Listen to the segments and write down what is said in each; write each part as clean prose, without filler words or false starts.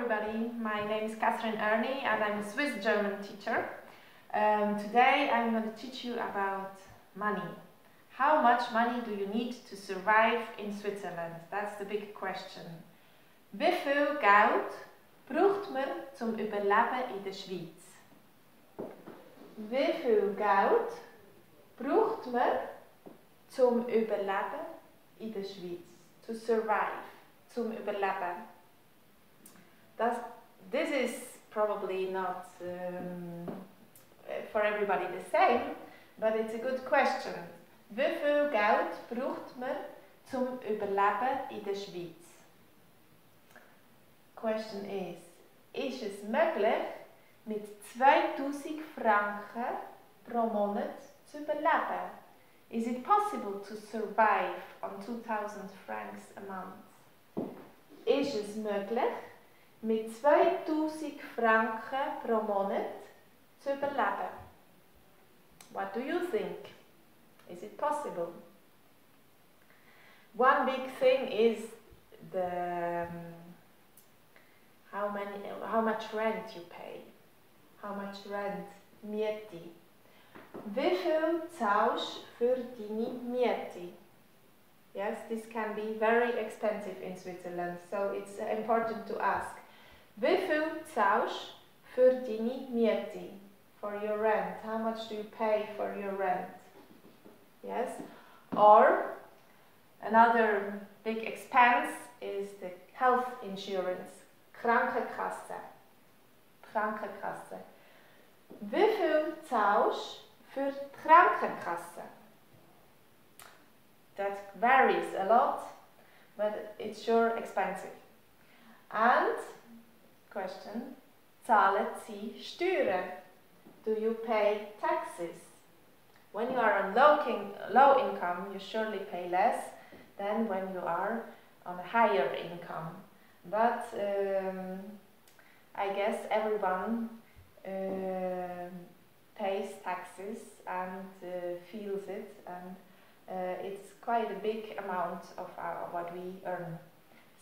everybody, my name is Catherine Ernie and I'm a Swiss-German teacher. Today I'm going to teach you about money. How much money do you need to survive in Switzerland? That's the big question. Wie viel Geld braucht man zum Überleben in der Schweiz? Wie viel Geld braucht man zum Überleben in der Schweiz? To survive, zum Überleben. This is probably not for everybody the same, but it's a good question. Wie viel Geld braucht man zum Überleben in der Schweiz? Question ist es möglich, mit 2000 Franken pro Monat zu überleben? Is it possible to survive on 2000 francs a month? Ist es möglich, mit 2000 Franken pro Monat zu überleben? What do you think? Is it possible? One big thing is the how much rent you pay. How much rent, Miete. Wie viel zahlst für deine Miete? Yes, this can be very expensive in Switzerland, so it's important to ask. Wie viel zahlst für deine Miete? For your rent. How much do you pay for your rent? Yes? Or another big expense is the health insurance. Krankenkasse. Krankenkasse. Wie viel zahlst für die Krankenkasse? That varies a lot, but it's sure expensive. And, question, zahlen Sie Steuern? Do you pay taxes? When you are on low income, you surely pay less than when you are on a higher income. But I guess everyone pays taxes and feels it, and it's quite a big amount of what we earn.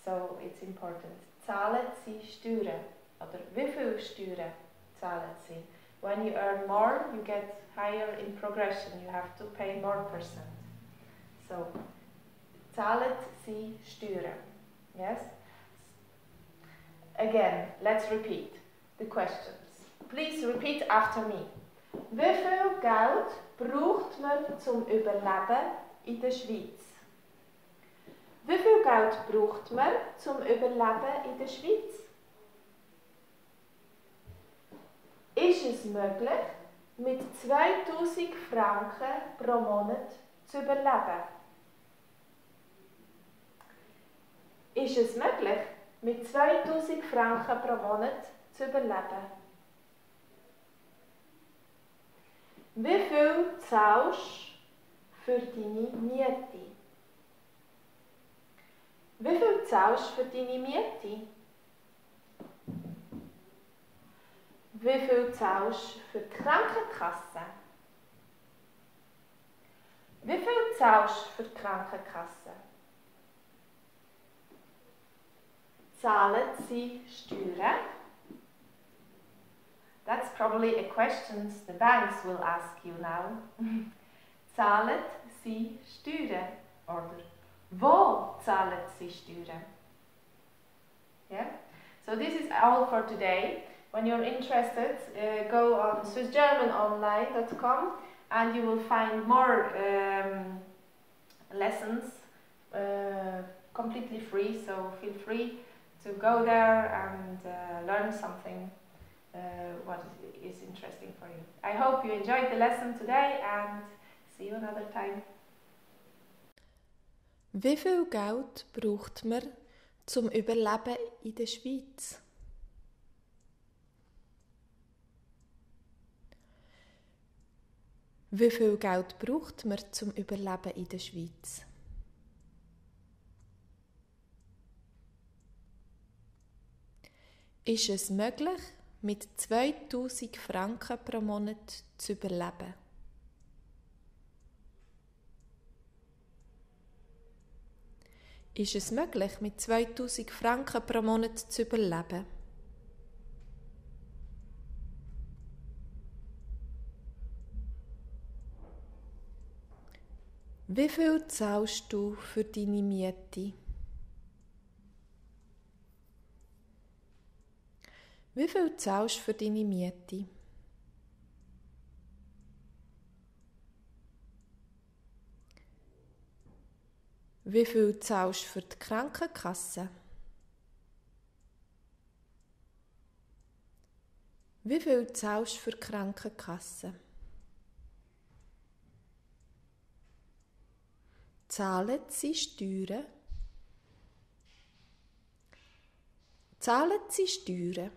So it's important. Zahlen Sie Steuern? Oder wie viel Steuern zahlen Sie? When you earn more, you get higher in progression. You have to pay more %. So, zahlen Sie Steuern? Yes? Again, let's repeat the questions. Please repeat after me. Wie viel Geld braucht man zum Überleben in der Schweiz? Wie viel Geld braucht man zum Überleben in der Schweiz? Ist es möglich, mit 2000 Franken pro Monat zu überleben? Ist es möglich, mit 2000 Franken pro Monat zu überleben? Wie viel zahlst du für deine Miete? Wie viel zahlst du für deine Miete? Wie viel zahlst du für die Krankenkasse? Wie viel zahlst du für die Krankenkasse? Zahlen Sie Steuern? That's probably a question the banks will ask you now. Zahlen Sie Steuern? Oder wo zahlen Sie Steuern? Yeah? So this is all for today. When you're interested, go on swissgermanonline.com and you will find more lessons completely free, so feel free to go there and learn something what is interesting for you. I hope you enjoyed the lesson today and see you another time. Wie viel Geld braucht man zum Überleben in der Schweiz? Wie viel Geld braucht man zum Überleben in der Schweiz? Ist es möglich, mit 2000 Franken pro Monat zu überleben? Ist es möglich, mit 2000 Franken pro Monat zu überleben? Wie viel zahlst du für deine Miete? Wie viel zahlst du für deine Miete? Wie viel zahlst du für die Krankenkasse? Wie viel zahlst du für die Krankenkasse? Zahlen Sie Steuern? Zahlen Sie Steuern?